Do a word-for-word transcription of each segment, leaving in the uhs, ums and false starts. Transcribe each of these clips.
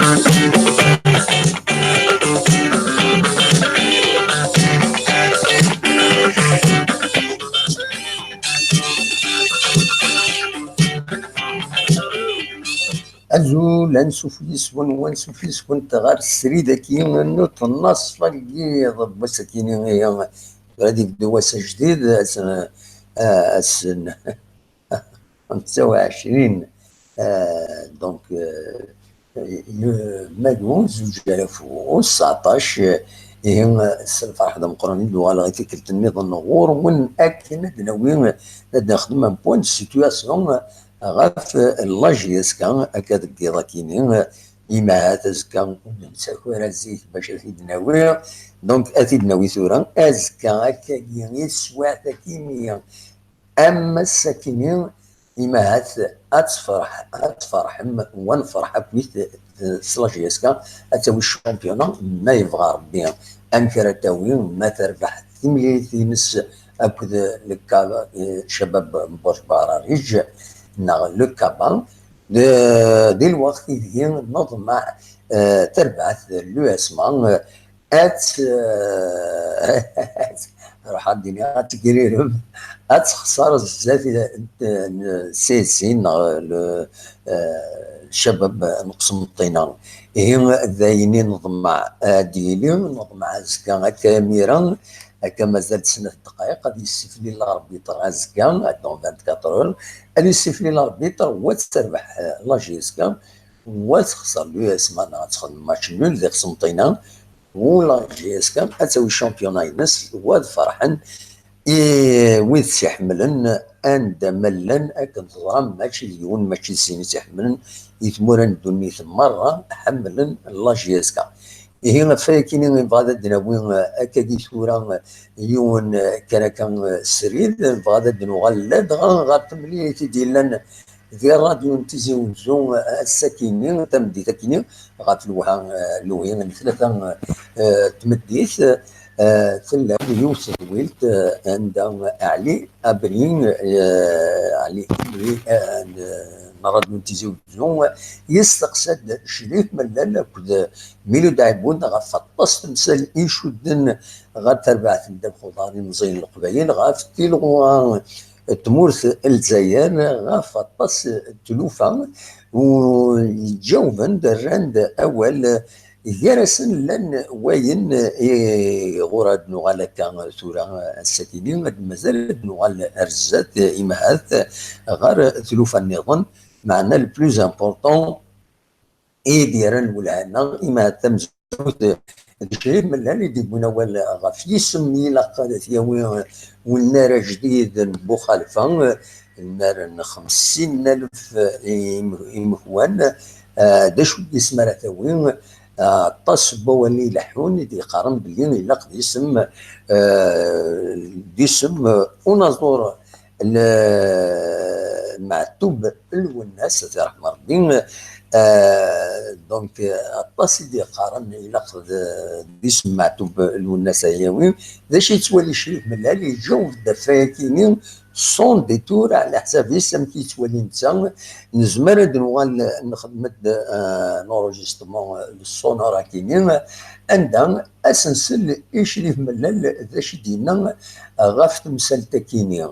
Azul, ansuf yis-wen, wansuf yis-went ɣer srid-agi n utennaṣf-agi n wass-agi-nni, ihi tura ad yebdu wass ajdid, ass n, ass n xemsa u ɛecrin, euh, donc, euh, le mai d'août, zuǧ alaf u tseɛṭac, ihi, s lferḥ d ameqqran i d-uɣaleɣ i tikkelt nniḍen ɣur-wen akken ad d-nawi, ad d-nexdem un point de situation ɣef la J S K, akka deg yiḍ akini, imahat azekka ur d-nettaki ara zik bac ad t-id-nawi, donc ad t-id-nawi tura, azekka akkagi i teswiɛt akini, am ass akini, imahat ad tferḥ, ad tferḥem, wa nferḥ akkit s la J S K, ad tawi championnat, ma yebɣa Rebbi. Amek ara tawi? Ma terbeḥ timlilit-ines akked le Kab-, eh, Cabab n Buṛj Baṛariǧ, neɣ le Kaba, d, di lweqt ideg neḍmeɛ, eh, terbeḥ l'U S M A, eh, ad, eh, ruḥ ad d-iniɣ, ad tegrirem, ad texṣer zdat n, n C S I neɣ le, eh, Cabab n Qsenṭina. Ihi d ayen i neḍmeɛ ad d-yili, neḍmeɛ azekka akka imir-a, akka mazal snat ddqayeq, ad yessiflil l'arbitre azekka, dans vingt-quatre heures, ad yessiflil l'arbitre, wa ad terbeḥ, eh, la J S K, wa ad texṣer l'U S M A neɣ ad texdem match nul di Qsenṭina, u la J S K ad tawi championnat-ines, wa ad ferḥen i wid tt-iḥemmlen, anda ma llan, akken teẓram, mačči d yiwen, mačči d sin i tt-iḥemmlen, i tmura n ddunit merra ḥemmlen la J S K. Ihi, ɣef wayakini, nebɣa ad d-nawi, eh, akkagi tura, eh, yiwen, eh, kan akka, eh, srid, nebɣa ad d-nuɣal ladɣa ɣer temlilit i d-yellan di ṛṛadyu n Tizi Uzzu, eh, ass-akini, tameddit-akini, ɣef lewha, eh, lewhi n tlata, eh, tmeddit, eh, tella-d yiwet tedwilt, eh, anda Ɛli Abri, eh, Ɛli Abri, eh, n, n ṛṛadyu n Tizi Uzzu, yesteqsa-d Crif Mellal akked Milud Ɛibud ɣef aṭas temsal icudden ɣer terbaɛt n ddabex uḍar imẓiyen n Leqbayel, ɣef tilɣa n tmurt n Lezzayer, ɣef aṭas n tlufa, u ǧǧawben-d, rran-d awal, gar-asen llan wayen i ɣur ad nuɣal akka tura ass-akini, ad mazal ad nuɣal ar zdat, imahat ɣer tlufa nniḍen, meɛna le plus important, i d-yerran lwelha-nneɣ, imahat tamezwarut d Crif Mellal i d-yewwin awal ɣef yisem i ilaq ad t-yawi unnar ajdid n Buxalfa, unnar n xemsin alef im-, imekwan. Ah, d acu n yisem ara tawi? Ah, aṭas n wawalen i ileḥḥun i d-yeqqaren belli ilaq d isem, ah, d isem, ah, unaẓur l-, Meɛtub Lwennas, ad t-yerḥem Rebbi. Euh, donc, euh, aṭas i d-yeqqaren ilaq d, d isem Meɛtub Lwennas ay yawi. D acu yettwali Crif Mellal? Iǧaweb-d ɣef wayakini sans détour, ɛla ḥsab-is, amek yettwali netta. Nezmer ad nuɣal nexdem-d, euh, un enregistrement, euh, sonore akini, anda ad s-nsel i Crif Mellal d acu i d-yenna ɣef temsalt akini.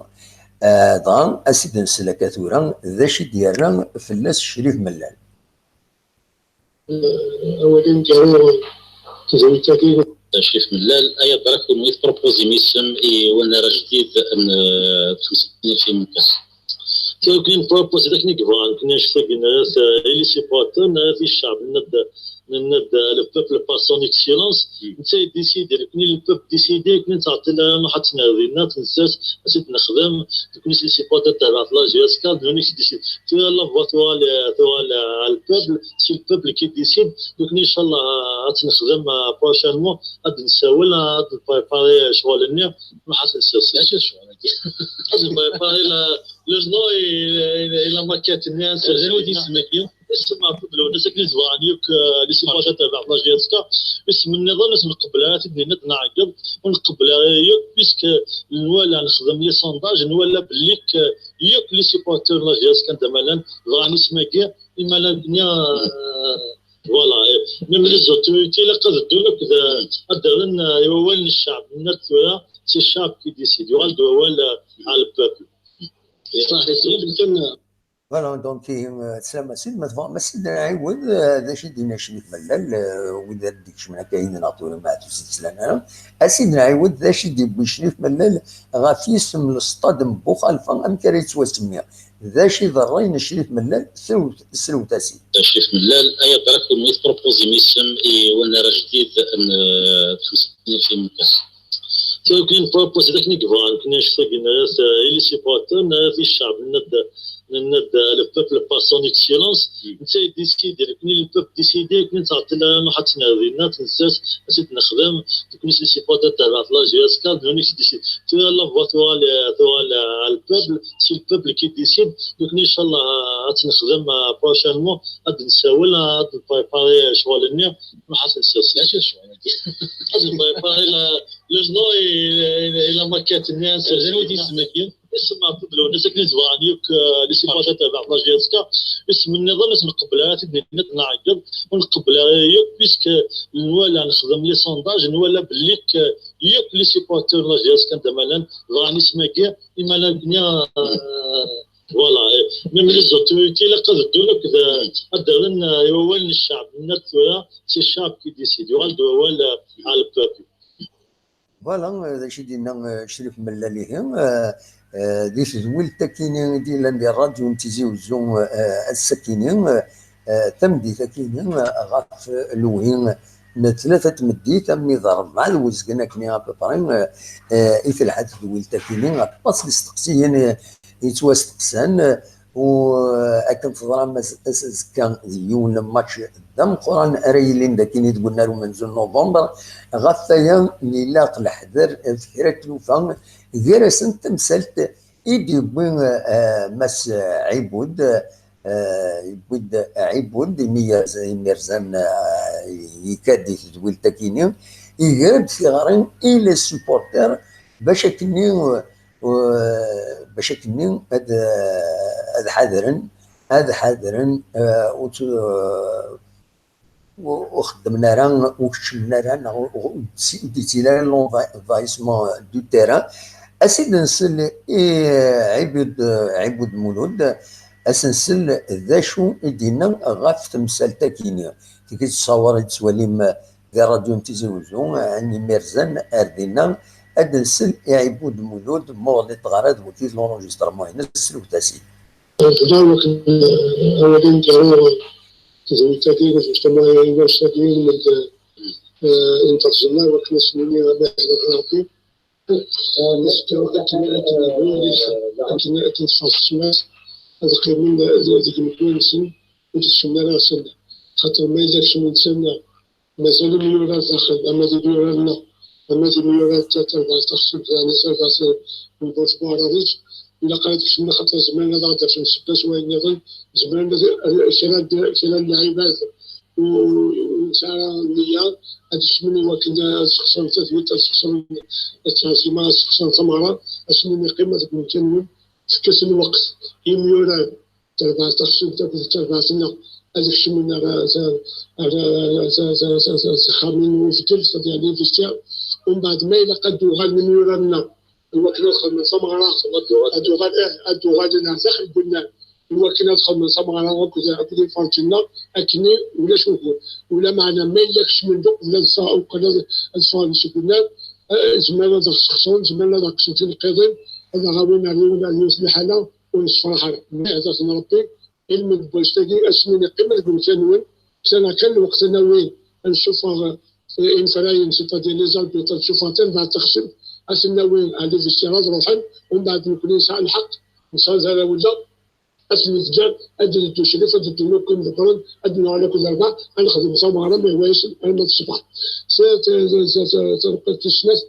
Ah, dɣa, a s-id-nsel akka tura, d acu i d-yerra fell-as Crif Mellal? Awal aneggaru n tezrawt-agi. Crif Mellal, ay aḍra kunwi tpropozim isem i wannar ajdid n, eh, xemsin alef imekkan. Tura nekkni npropose d akken i yebɣa, nekkni anect-agi nerra-t, eh, i les supporters, nerra-t i ccɛeb, nenna-d, nenna-d, eh, le peuple par son excellence. Netta yeddisidi, nekkni le peuple décide, nekkni nettɛeṭṭil ara nruḥ ad tt-nerr dinna, ad tt-nessers, ad tt-id-nexdem, nekkni s les supporters n terbaɛt la J S K, d nutni i s-décide. Tura la voix tuɣal, tuɣal, eh, ɣer le peuple, c'est le peuple qui décide. Nekkni, inchallah, eh, ad tt-nexdem, eh, prochainement, ad d-nsawel, eh, ad d-nprépari, eh, ccɣel-nni, nruḥ ad tt-nessers. Acu d ccɣel-agi? Ad d-nprépari la, le nom et, et, et la maquette-nni, ad nsers. Isem Meɛtub Lwennas, akken i t-bɣan yakk, eh, les supporters n terbaɛt la J S K. Isem nniḍen, ad t-nqebbel ara, ad t-id-nini, ad t-nɛeggeḍ, ur nqebbel ara yakk, puisque nwala, nexdem les sondages, nwala belli k-, yakk les supporters n la J S K anda ma llan, bɣan isem-agi, i ma llan, eh, Voilà, même les autorités, ilaq ad ddun akked, ad d-rren, euh, i wawal n ccɛeb. Nna tura, c'est ccɛeb qui décide. Yuɣal-d wawal, euh, à le peuple. Ṣaḥit. Voilà, donc, euh, teslam a Sidi, ma tebɣam a Sidi Ɛiwed, euh, d acu i d-yenna Crif Mellal, euh, wid ara d-ikecmen akka yid-neɣ tura, ma ur s-ttlan ara. A Sidi Ɛiwed, d acu i d-yewwi Crif Mellal ɣef yisem n Lestad n Buxalfa, amek ara yettwasemmi? D acu i d ṛṛay n Crif Mellal? Srewt-, srewt-as-id. Crif Mellal, ay aḍar akk, mi tpropozim isem i wannar ajdid n, euh, xemsin alfin mekkas. Tura nekkni npropose d akken i yebɣa, nekkni anect-agi nerra-t, euh, i les supporters, nerra-t i ccɛeb, nenna-d, nenna-d, euh, le peuple par son excellence. Netta i décide, nekkni le peuple décide, nekkni nettɛeṭṭil ara nruḥ ad tt-nerr dinna, ad tt-nessers, ad tt-id-nexdem, nekkni s les supporters terbaɛt la J S K, d nuni i décide. Tura la voix tuɣal, euh, tuɣal, euh, à le peuple, c'est le peuple qui décide. Nekkni, inchallah, euh, ad tt-nexdem, euh, prochainement, ad d-nessawel, euh, ad d-npréparer, euh, ccɣel-nni, nruḥ ad tt-nessers. Ad npréparer la, le nom et, et, et la maquette-nni, ad nessers. Isem ɣef weblu-nnes akken i d-bɣan yakk, euh, les supporters tabaɛt la J S K. Isem nniḍen ur t-nqebbel ara, ad t-id-nini, ad nɛeggeḍ, ur nqebbel ara yakk, puisque nwala, nexdem les sondages, nwala belli k-, yakk les supporters n la J S K anda ma llan bɣan isem-agi, i ma llan nekkni, euh, voilà, même les autorités ilaq ad ddun akked, euh, ad d-rren, euh, i wawal n ccɛeb. Nna tura, c'est ccɛeb qui décide. Yuɣal-d wawal, euh, à le peuple. Voilà, euh, d acu i d-yenna, euh, Crif Mellal ihi, euh, euh, di tedwilt akini i d-yellan di ṛṛadyu n Tizi Uzzu, euh, ass-akini, euh, euh, tameddit akini, euh, ɣef lewhi n tlata tmeddit, armi d ṛebɛa d uzgen akni à peu près, euh, euh, i telḥa tedwilt akini, aṭas n isteqsiyen, euh, yettwasteqsan, euh, U, eh, akken teẓram, ass, ass azekka d yiwen n match d ameqqran ara yilin d akini deg unnar umenzu n november. Ɣef waya, ilaq leḥder d kra n tlufa gar-asent tamsalt i d-yewwi, eh, Mass Ɛibud, eh, yewwi-d Ɛibud, imi yerz-, imi yerzan, eh, yekka-d i tedwilt akini, iger-d tiɣri i les supporters bac akkenni, eh, bac akkenni ad, ad ḥadren, ad ḥadren, eh, ur tt-, eh, ur xeddmen ara, ur keččmen ara, neɣ ur, ur, ur d-yettili ara l'envahissement du terrain. As-id-nsel i Ɛibud, Ɛibud Mulud, as-nsel d acu i d-yenna ɣef temsalt-agi-nni. Tigi teṣṣawer i d-tettwalim di ṛṛadyu n Tizi Uzzu, n imirzan ar dinna, ad nsel i Ɛibud Mulud, muɣel i teɣra d wagi d l'enregistrement-ines, srewt-as-id. Bdan wakken, eh, awal-in gar tezwilt-agi, tezwilt-agi, tezwilt-agi, eh, n terjema, wakken ad s-nini, Rebbi, eh, akken, akken, akken, akken teffeɣ teswiɛt, ad qqimen d-, deg imeṭṭwen-nsen, ur d-keččmen ara ɣer-sen. Xaṭer ma yella kecmen-sen, mazal imyurar daxel, ama d imyurar-nneɣ, ama d imyurar n tarbaɛt taxṣimt, yeɛni tarbaɛt n Bush Buɛrabiǧ, ilaq ad kecmen, axaṭer zemren ad aɣ-d-afen ssebba s wayen nniḍen, zemren ad, ad, kra n, kra n lɛibad ur, ur nesɛi ara nniya, ad kecmen i wakken ad sxeṣren tadwilt, ad sxeṣren ttɛasima, ad sxeṣren tameɣra, ad sen-nini qqimet deg umkan-nwen, fket lweqt i imyurar, tarbaɛt taxṣimt akked tarbaɛt-nneɣ ad kecmen ar, ar, ar, ar, ar, ar, ar, ar texxamin n ufgel, c'est-à-dire les vestiaires. Umbeɛd ma ilaq ad d-uɣalen imyurar-nneɣ, i wakken ad xedmen tameɣra, ad d-uɣal, eh, ad d-uɣalen ar daxel n wennar, i wakken ad xedmen tameɣra akked, akked iferǧen-nneɣ, akkenni ulac ugur. Ulameɛna ma yella kecmen-d uqbel ad ffeɣ-, uqbel ad, ad ffɣen seg wennar, eh, zemren ad aɣ-sxeṣren, zemren ad aɣ-kksen tineqqiḍin, ad aɣ-awin ar yiwen, ar yiwet n lḥala, ur nessefraḥ ara. Mliḥ, d at n Ṛebbi, ilmend n wannect-agi, asmi neqqim deg umkan-nwen, kksen kan lweqt ad nawi, ad nessufeɣ, eh, imefrayen, c'est-à-dire les arbitres, ad nessufeɣ tarbaɛt taxṣimt, ad ten-nawi ar les vestiaires ad ruḥen, umbeɛd nekkni nesɛa lḥeqq, nesɛa tarrawla, ad ten-nefk, ad d-yeddu Crif, ad d-ddun akk imḍebbren, ad d-nuɣal akk d rrbeḥ, ad nexdem tameɣra, ma yehwa-yasen, arma d ṣṣbeḥ. Taneqqiḍt tis snat,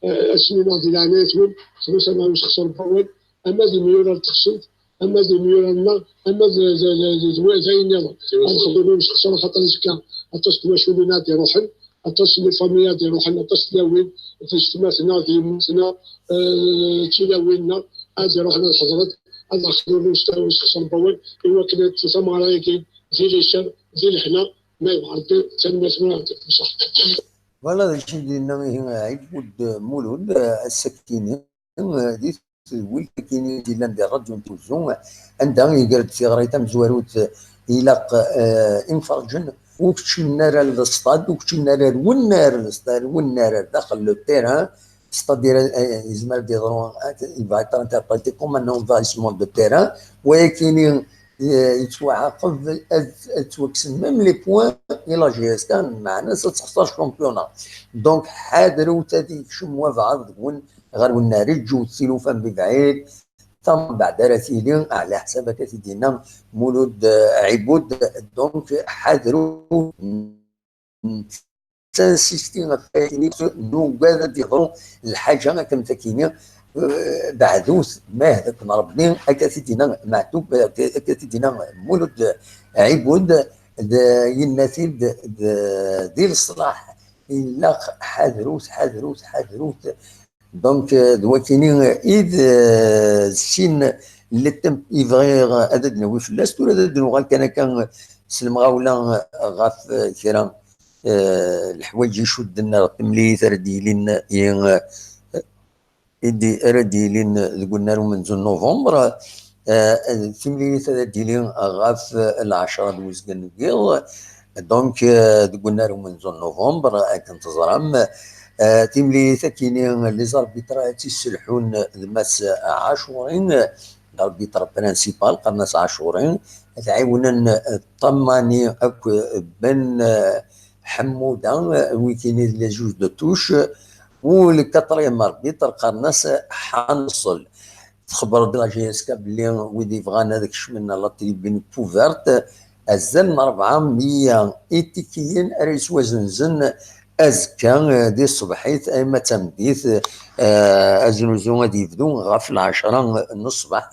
eh, ad sen-iniɣ di leɛnaya-twen, xlus ama ur sxeṣren wawal, ama d imyurar n texṣimt, ama d imyurar-nneɣ, ama d, d, d, d, d, d ayen nniḍen. Ad nexdem ur nesxeṣer, axaṭer azekka aṭas n twaculin ad d-iruḥen, aṭas n lfamiy ad d-iruḥen, aṭas n tlawin, tiyessetma-nneɣ, d yemma-tneɣ, eh, d tilawin-nneɣ, ad d-iruḥen ad ḥeḍren, ad nexdem ur nesxeṣer wawal, i wakken ad tfut tameɣra-agi di liser, di leḥna, Ma yebɣa Rebbi, tanemmirt mliḥ, yeɛṭikum ṣṣeḥḥa. Voilà, d acu i d-yenna ihi Ɛibud Mulud, eh, ass-akkini, eh, di tedwilt akkini i d-yellan di Ṛadyu n Tizi Wezzu, anda iger-d tiɣri tamezwarut, eh, ilaq, eh, imferrǧen ur keččmen ara leṣṭad, ur keččmen ara ar wennar leṣṭad, ar wennar ar daxel le terrain, c'est-à-dire, eh, yezmer ad d-yeḍru, eh, il va être interprété comme un envahissement de terrain, wayakini, eh, yettwaɛaqeb ad, ad ttwakksen même les points i la J S K, meɛna ad texṣer championnat. Donc, ḥadrut ad yekcem wabɛaḍ deg-wen ɣer wennar, ǧǧut tilufa mebɛid, tambeɛd ara tili, ɛla ḥsab akka t-id-yenna Mulud, eh, Ɛibud. Donc, ḥadrut, nettinsisti ɣef wayen i nugad ad d-yeḍru lḥaǧa akken takini, eh, beɛdut, ma yehda-ken Rebbi, akka t-id-yenna Meɛtub, akka t-id-yenna Mulud Ɛibud, d yenna-t-id d, di leṣlaḥ, ilaq ḥadrut, ḥadrut, ḥadrut. Donc, euh, d wakini i d, euh, sin n les thèmes i bɣiɣ ad d-nawi fell-as. Tura ad d-nuɣal kan akka s lemɣawla ɣef, euh, kra, euh, leḥwayeǧ icudden ar temlilit ara d-yilin i, euh, i d-, ara d-yilin deg unnar umenzu n novembre. Euh, timlilit ara d-yili ɣef, euh, lɛecra d wezgen n yiḍ. Donc, euh, deg unnar umenzu n novembre, akken teẓram, euh, timlilit akini, les arbitres ad tt-isselḥun d Mass Ɛacuri, l'arbitre principal, qqaren-as Ɛacuri, ad t-ɛiwnen, euh, Ṭamani akked Ben, euh, Ḥemmuda, euh, wikini d les juges de touche, u le quatrième arbitre, qqaren-as Ḥanṣel. Txebber-d la J S K belli wid yebɣan ad kecmen la tribune couverte, azal n rebɛa meyya itikiyen ara yettwazenzen azekka, eh, di tṣebḥit, ayma d tameddit, eh, aznuzu ad yebdu ɣef lɛecra n ṣṣbeḥ.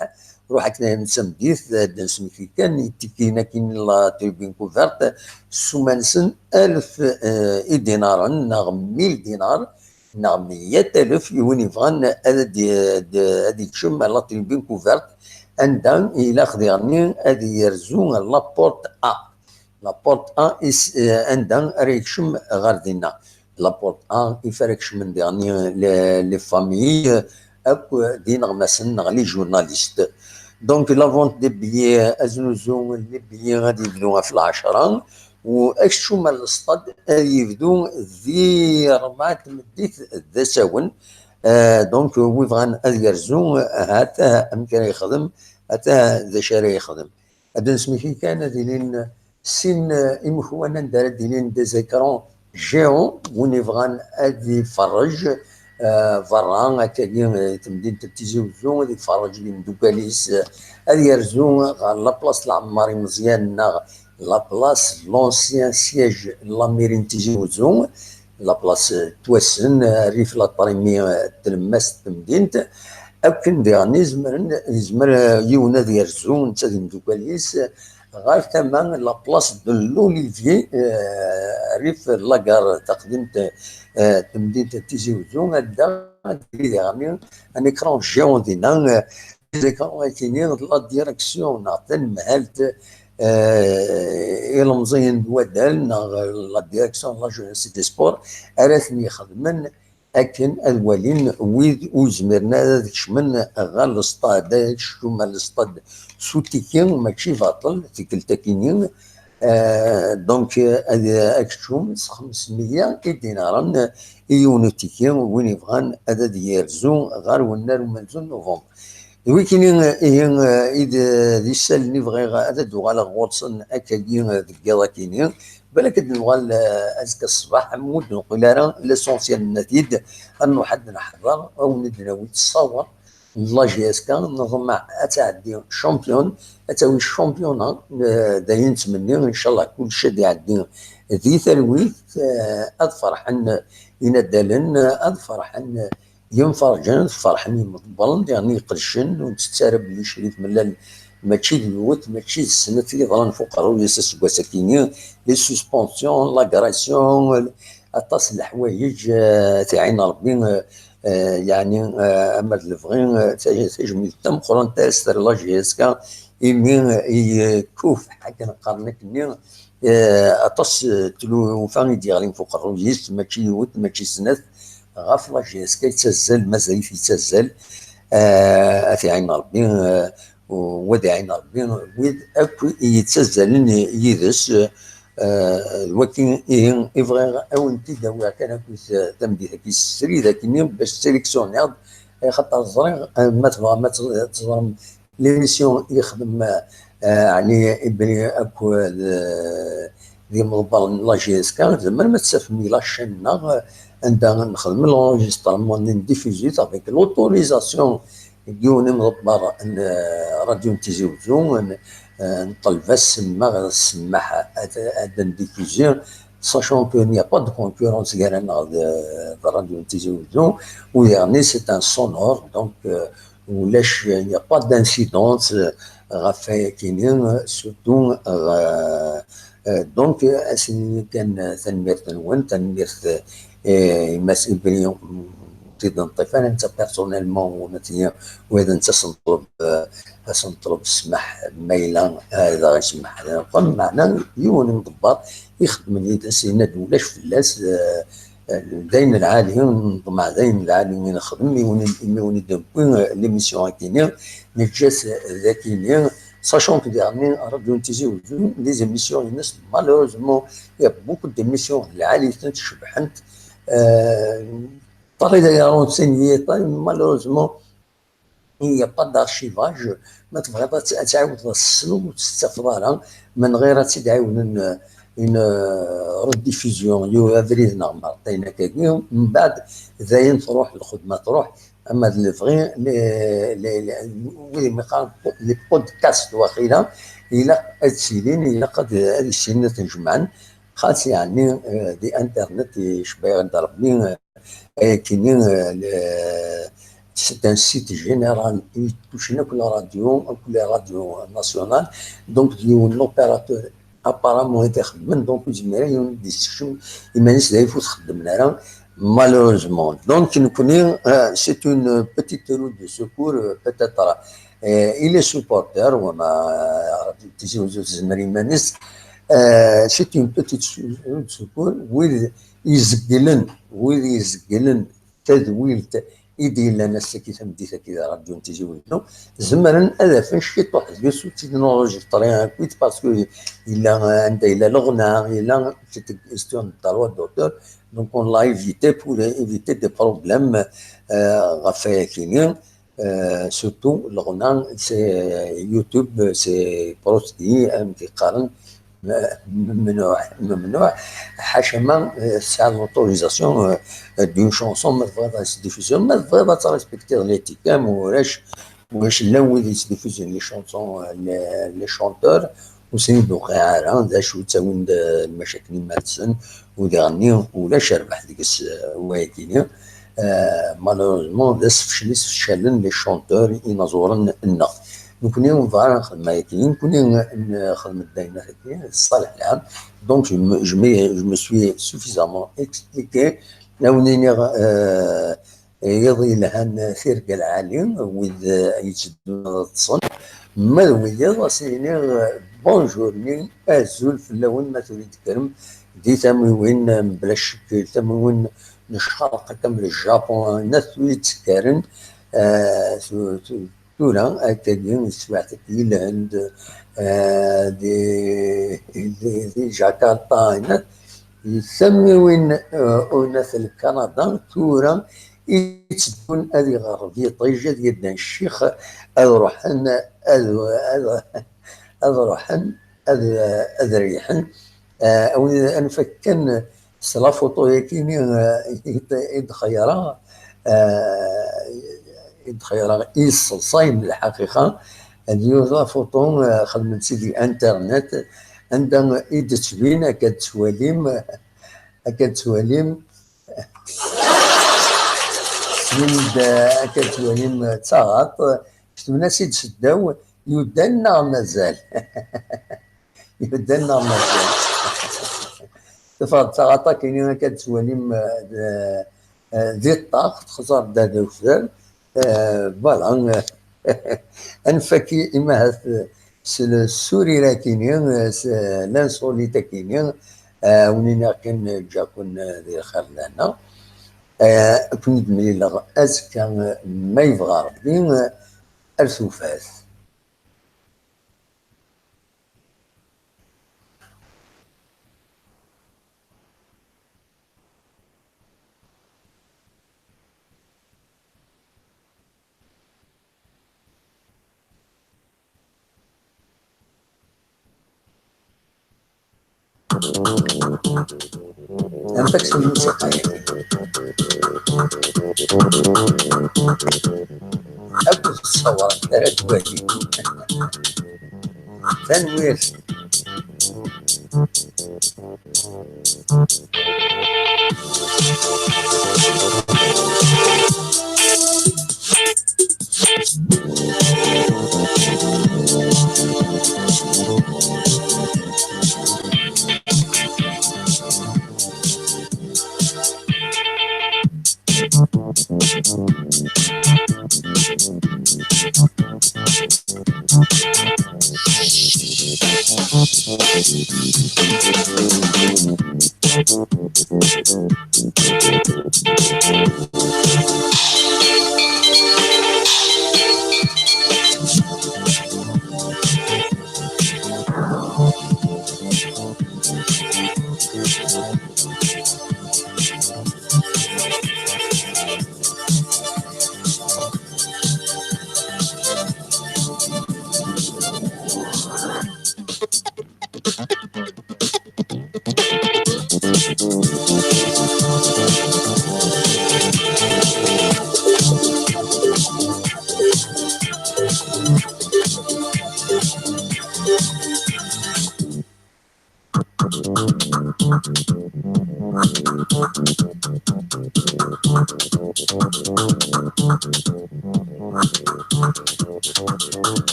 Ruḥ akken ayen n tameddit, eh, ad d-nesmekti kan itikiyen akkin la tribune couverte, ssuma-nsen alef, eh, idinaren neɣ mil dinar, neɣ meyya alef i win yebɣan ad d-, d-, ad yekcem ar la tribune couverte, anda ilaq diɣenni ad yerzu la porte A. La porte A is, eh, anda ara yekcem ɣer dinna. La porte A, if ara kecmen diɣenni les, les familles, akk d ineɣmasen neɣ les journalistes. Donc, la vente des billets, aznuzu n les billets ad yebdu ɣef lɛecra, u akeččum ar leṣṭad ad yebdu di rebɛa n tmeddit d asawen. Euh, donc, wi bɣan ad yerzu, ha-t-a amek ara yexdem, ha-t-a d acu ara yexdem. Ad d-nesmekti kan ad ilin sin, euh, imekwan anda ara d-ilin des écrans géants, win yebɣan ad iferrej, euh, berra, akkagi, euh, temdint n Tizi Wezzu, ad iferrej d imeddukal-is, euh, ad yerzu ɣer la place Lɛemmar Imeẓyan neɣ la place l'ancien siège n la mairie n Tizi Wezzu, la place Twassen, rrif la Tṛimi, tlemmast n temdint, akken diɣen izemren, yezmer yiwen ad yerzu, netta d imeddukal-is, ɣer tama la place de l'Olivier, eh, rrif la gare taqdimt, eh, n temdint n Tizi Wezzu, anda ad yili diɣen un écran géant dinna, eh, les écrans akini d la direction neɣ tanemhalt, eh, ilemẓiyen n waddal neɣ la direction de la jeunesse et des sports ara ten-ixedmen akken ad walin wid ur zmiren ara ad kecmen ɣer leṣṭad, ad kecmen ɣer leṣṭad s utiki, mačči baṭel, tikkelt akini. Eh, donc, eh, ad, akeččum s xemsmeyya idinaren i yiwen utiki, win yebɣan ad, ad yerzu ɣer wennar umenzu n novembre. D wikini, ihi, eh, i d, d isallen i bɣiɣ ad d-uɣaleɣ ɣur-sen akkagi, eh, deg yiḍ akini. Balak ad d-nuɣal, eh, azekka ṣṣbeḥ, am ur d-neqqil ara, l'essentiel nenna-t-id, ad nruḥ ad d-neḥḍer, ad wen-d-nawi ttṣawer n la J S K, neḍmeɛ ad tɛeddi champion, ad tawi championnat, eh, d ayen nettmenni, incallah kullec ad iɛeddi di talwit, eh, ad ferḥen inaddalen, ad ferḥen yimferrǧen, ad ferḥen yimḍebbren, diɣen iqedcen, ur nettett ara belli Crif Mellal mačči d yiwet, mačči d snat i yeḍran f uqerruy-is aseggas-akini, les suspensions, l'agression, aṭas n leḥwayeǧ, eh, tiɛin Rebbi, eh, eh, yeɛni, eh, ama d lebɣi, eh, taj-, tajmilt tameqqrant ara s-terr la J S K imi, eh, yekkuffeḥ, akken qqaren akkenni, eh, aṭas, eh, tlufa i d-yeɣlin f uqerruy-is, mačči yiwet, mačči snat, ɣef la J S K yettazzal, mazal-it yettazzal, eh, ad t-iɛin Rebbi, eh, u-, wa ad iɛin Rebbi, wid akk i yettazzalen yid-s, eh, d waki ihi i bɣiɣ ad wen-t-id-awiɣ kan akked, eh, tameddit-agi s srid akkenni, bac sélectionniɣ-d, eh, xaṭer ẓriɣ, eh, ma tebɣam ad teẓ-, ad teẓrem l'émission i yexdem, eh, Ɛli Ibri akked, eh, d imḍebbren n la J S K, tzemrem ad t-tafem di la chaîne-nneɣ, eh, anda nexdem l'enregistrement, ndiffuzi-t avec l'autorisation n yiwen imḍebber n, eh, Radio n Tizi Wezzu, n, eh, nṭelb-as ssmaḥ, ssmaḥ ad, ad ndiffuzi, sachant qu'il n'y a pas de concurrence gar-aneɣ d, d Radio n Tizi Wezzu, u diɣen c'est un sonore, donc, euh, ulac, il n'y a pas d'incidence, euh, ɣef wayakini, surtout, euh, euh, donc, euh, ad s-nini kan, euh, tanemmirt-nwen, tanemmirt, euh, i Mass Ibri, ur-d-neṭṭif ara netta personnellement, u netta, u ad netta s-neṭleb, euh, ad s-neṭleb ssmaḥ, ma yella, euh, ad aɣ-isemmeḥ. Meɛna yiwen imḍebber ixeddmen yid-s, yenna-d ulac fell-as, euh, d ayen lɛali, neḍmeɛ d ayen lɛali i nexdem, imi wen-, imi wen-id-newwi, euh, l'émission akini, neǧǧa-t d akini, sachant que diɣen Radio n Tizi Wezzu, les émissions-ines, malheureusement, il y a beaucoup d'émissions lɛali-tent, cebḥent, euh, ṭṭalay daɣen, malheureusement, il n'y a pas d'archivage. Ma tebɣiḍ ad tt-, ad tɛiwdeḍ ad tesleḍ, ur tt-tettafeḍ ara. Ma n ɣir ad tt-id-ɛiwden, euh, une, euh, rediffusion, yiwen abrid neɣ merrtayen akkagi. Mbeɛd, dayen truḥ, lxedma truḥ. Ama d lebɣi, les, les, les, wid i qqaren les podcasts, waqila, ilaq ad ttilin, ilaq ad, ad issinen ad ten-jemɛen. Xas yeɛni, euh, di internet, icebba-yaɣ-d Rebbi, euh, ayakini, euh, le-, c'est un site général, i touchen akk la radio, akk les radios nationales. Donc, d yiwen n opérateur apparemment i t-ixeddmen, donc ur yezmir ara yiwen ad d-yessekcem iman-is d ayen ur t-xeddmen ara, malheureusement. Donc, nekkni, euh, c'est une petite roue de secours, euh, peut-être, euh, il est supporter, wama, euh, Tizi Wezzu tezmer iman-is. Euh, c'est une petite su-, roue de secours, wid izegglen, wid izegglen tadwilt i d-yellan ass-agi, tameddit-agi, di Radio n Tizi Wezzu, zemren ad afen ciṭuḥ deg-s ur tt-id-nrejisṭri akkit, parce que yella, anda yella leɣna, yella c'est une question de droit d'auteur, donc on l'a évité pour éviter des problèmes, euh, ɣef wayakini. Euh, surtout leɣna, c'est YouTube, c'est proscrit, amek i qqaren, ممنوع، ممنوع. حاشا ما، euh, tesɛa l'autorisation, euh, d'une chanson, ma tebɣiḍ ad s-diffusion, ma tebɣiḍ ad tṛespektiḍ les tickets, ma ulac, ulac llan wid yettdiffusion les chansons, euh, les, les chanteurs, ur sen-id-tuqiɛ ara, d acu ttawin-d, euh, lmacakil iman-nsen, u diɣenni ulac rrbeḥ deg-s, euh, wayagini. Euh, malheureusement, d asefcel i sfecalen les chanteurs, inaẓuren-nneɣ. Nekkni ur nebɣi ara nexdem ayagi, nekkni nexdem-d ayen ayagi, ṣṣaleḥ lɛam. Donc, je me, je me, je me suis suffisamment expliqué. Ad wen-iniɣ, euh, iḍ yelhan, tirga lɛali, wid, euh, yetteddun ad ṭṭsen. Ma d wiyaḍ, ad sen-iniɣ, euh, bonjour-nni, azul fell-awen, ma tura d-tekkrem di tamiwin, euh, mebla ccek, tamiwin n ccreq, akka am le Japon, nat wi yettekkaren, euh, tu-, tu-, tura, akkagi, teswiɛt-agi yelhan-d, euh, di, di, di Jakarta, nat, di tamiwin, euh, unat n Kanada, tura i yetteddun ad iɣer d yiṭij, ad yedden ccix, ad ruḥen, ad, ad, ad ruḥen, ad, ad reyḥen. Euh, ad nfak kan s la photo-yagi-ni, euh, i d-, i d-xeyyreɣ, euh, i d-xeyyreɣ i yesseḍsayen lḥaqiqa, d yiwet la photo, euh, xedmen-tt di internet, anda i d-tettbin, akka d-tettwalim, akka d-tettwalim, tettbin-d, akka d-tettwalim, d taɣaṭ, ketben-as-id seddaw, yudan neɣ mazal? Yudan neɣ mazal? Teffeɣ-d taɣaṭ-agi-ni akka d-tettwalim, euh, d, euh, di ṭṭax, texẓer-d adukter, euh, voilà, euh, ad nfak i, imahat, euh, s le sourire-akini, s l'insolite-akini, eh, wen-iniɣ kan ǧǧa-ken di lxir d lehna. Eh, ad ken-id-mlileɣ azekka, ma yebɣa Rebbi, ar tufat. Anef-ak s lmusiqa-agi. Akk ur tettṣawremt ara twali. Tanemmirt.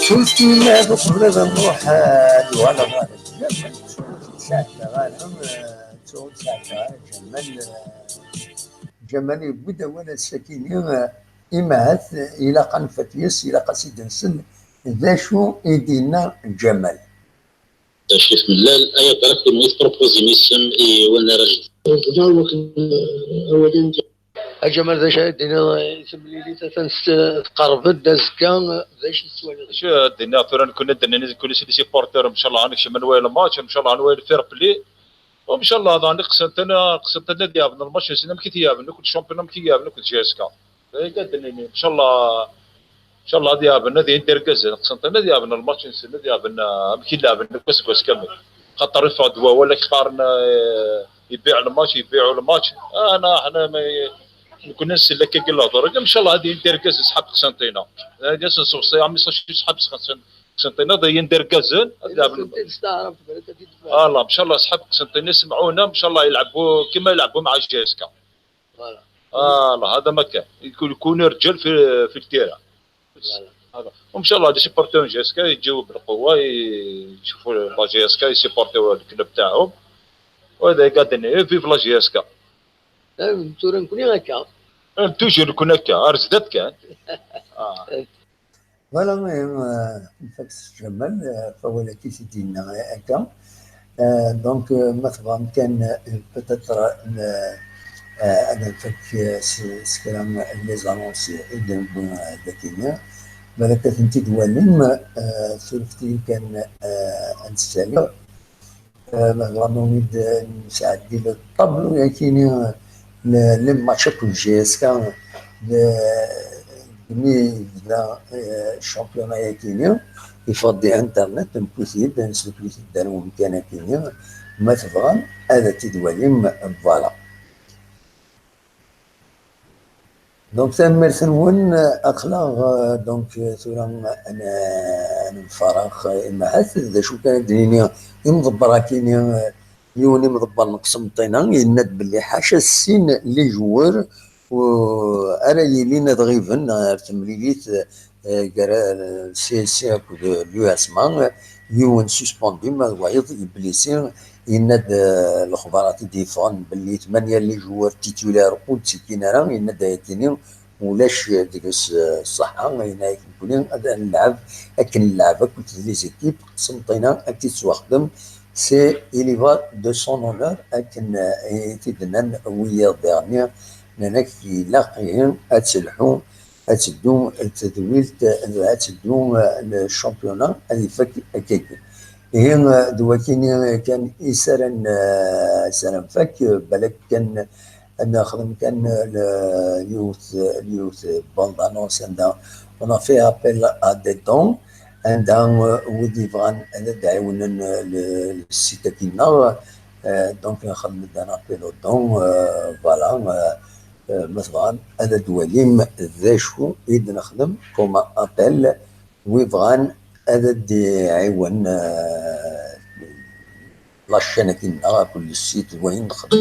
Sulti ma uqbel ad nruḥ, eh, ad uɣaleɣ ɣer Ǧamal, ttruḥ sɛeddaɣ ara, eh, ttruḥ sɛeddaɣ ara Ǧamal, eh, Ǧamal yewwi-d awal ass-akini, eh, imahat, eh, ilaq ad nfak yes, ilaq ad s-id-nsel d acu i d-yenna Ǧamal. Cif Mellal, ay aḍar kunwi tpropozim isem i win ara jebden. Dɣa wakken, eh, awal-in. A Ǧamal, d acu ara d-tiniḍ i temlilit atan s-, tqerreb-d azekka, d acu tettwaliḍ? Acu ara d-iniɣ tura, nekkni ad d-nini d nekkni s les supporters, ncallah ad nekcem ad nwali lmatch, ncallah ad nwali fair play, u ncallah daɣen i Qsenṭina, Qsenṭina ad yeɛben lmatch-nsen amek i t-yeɛben akk d champion, amek i yeɛben akk d J S K. D ayen kan d-nini, ncallah, ncallah ad yeɛben, ad yini-d irgazen, Qsenṭina ad yeɛben lmatch-nsen, ad yeɛben, ah, amek i leɛben akk aseggas kamel. Xaṭer iffeɣ-d wawal, ak qqaren, eh, ibiɛ lmatch, ibiɛu lmatch. Ah, na, ḥna ma, nekkni nsell akka i lehdur-agi, ncallah ad yini-d irgazen ṣṣḥab Qsenṭina. Ad asen-sewṣiɣ, mi ṣaci ṣṣḥab Qsenṭina, ad yini-d irgazen, ad leɛben. Ala, ncallah ṣṣḥab Qsenṭina semɛuna, ncallah yelɛbu kima yelɛbu مع J S K. Voilà. Ala, هذا ما كان. يكون، يكونوا رجال في، في التيران. Voilà. هذا. وإن شاء الله les supporters J S K يجيو بالقوة، ي-، يشوفوا la J S K، يسيبورتيو الكلوب تاعهم. وهذا قاعد ن-، vive la J S K. Tura nekkni akka. Toujours nekkni akka، ar zdat kan. آه. Voilà, eh, nfak s Ǧamal, eh, ɣef wawal-agi i t-id-yenna akka. Eh, donc, eh, ma tebɣam kan, eh, peut-être, eh, eh, ad nfak, eh, s, s kra n les annonces i d-newwi, eh, dagini. Balak ad tent-id-walim, eh, surfet-iyi kan, eh, ad nsali. Eh, ma tebɣam ad wen-id-nesɛeddi le tableau-agi-ni, le, les matchs akked J S K, le, Mi yebda, eh, championnat-agi-ni, yeffeɣ-d di internet, newwi-t-id, nesdukkel-it-id ar wemkan-agi-ni, ma tebɣam ad t-id-twalim, voilà. Donc, tanemmirt-nwen, aql-aɣ, eh, donc, eh, tura ad n-, ad nemfaraq, eh, imahat, d acu kan ad d-nini, imḍebber-agi-ni, eh, yiwen imḍebber n Qsenṭina, yenna-d belli ḥaca sin les joueurs, u-, ara yilin ad ɣiben ar temlilit, eh, gar, eh, le C S C akked l'U S M A, yiwen suspendu, ma d wayeḍ yeblisi, yenna-d, eh, lexbarat i d-yeffɣen belli tmanya les joueurs titulaires ur d-ttekkin ara, yenna-d ayagi-ni ulac deg-s, eh, ṣṣeḥḥa, yenna-yak nekkni ad nlɛeb akken nlɛeb akked les équipes, Qsenṭina ad k-id-tettwaxdem, c'est, il y va de son honneur, akken, eh, i t-id-nnan wiyaḍ diɣenni, nnan-ak ilaq ihi ad telḥu, ad teddu tedwilt, ad teddu, eh, le championnat, ad ifak akkagi. Ihi, eh, d wakini kan i s ara n-, eh, s ara nfak, eh, balak kan ad nexdem kan, eh, le-, yiwet, yiwet bande annonce anda on a fait appel à des dons, anda, eh, wid yebɣan ad d-ɛiwnen, eh, le, le site-agi-nneɣ, eh, donc nxeddem-d un appel aux dons, eh, voilà, eh, eh, ma tebɣam ad d-twalim d acu i d-nexdem comme appel, wi bɣan ad d-iɛiwen, eh, la chaîne-agi-nneɣ akked le site d wayen nxeddem.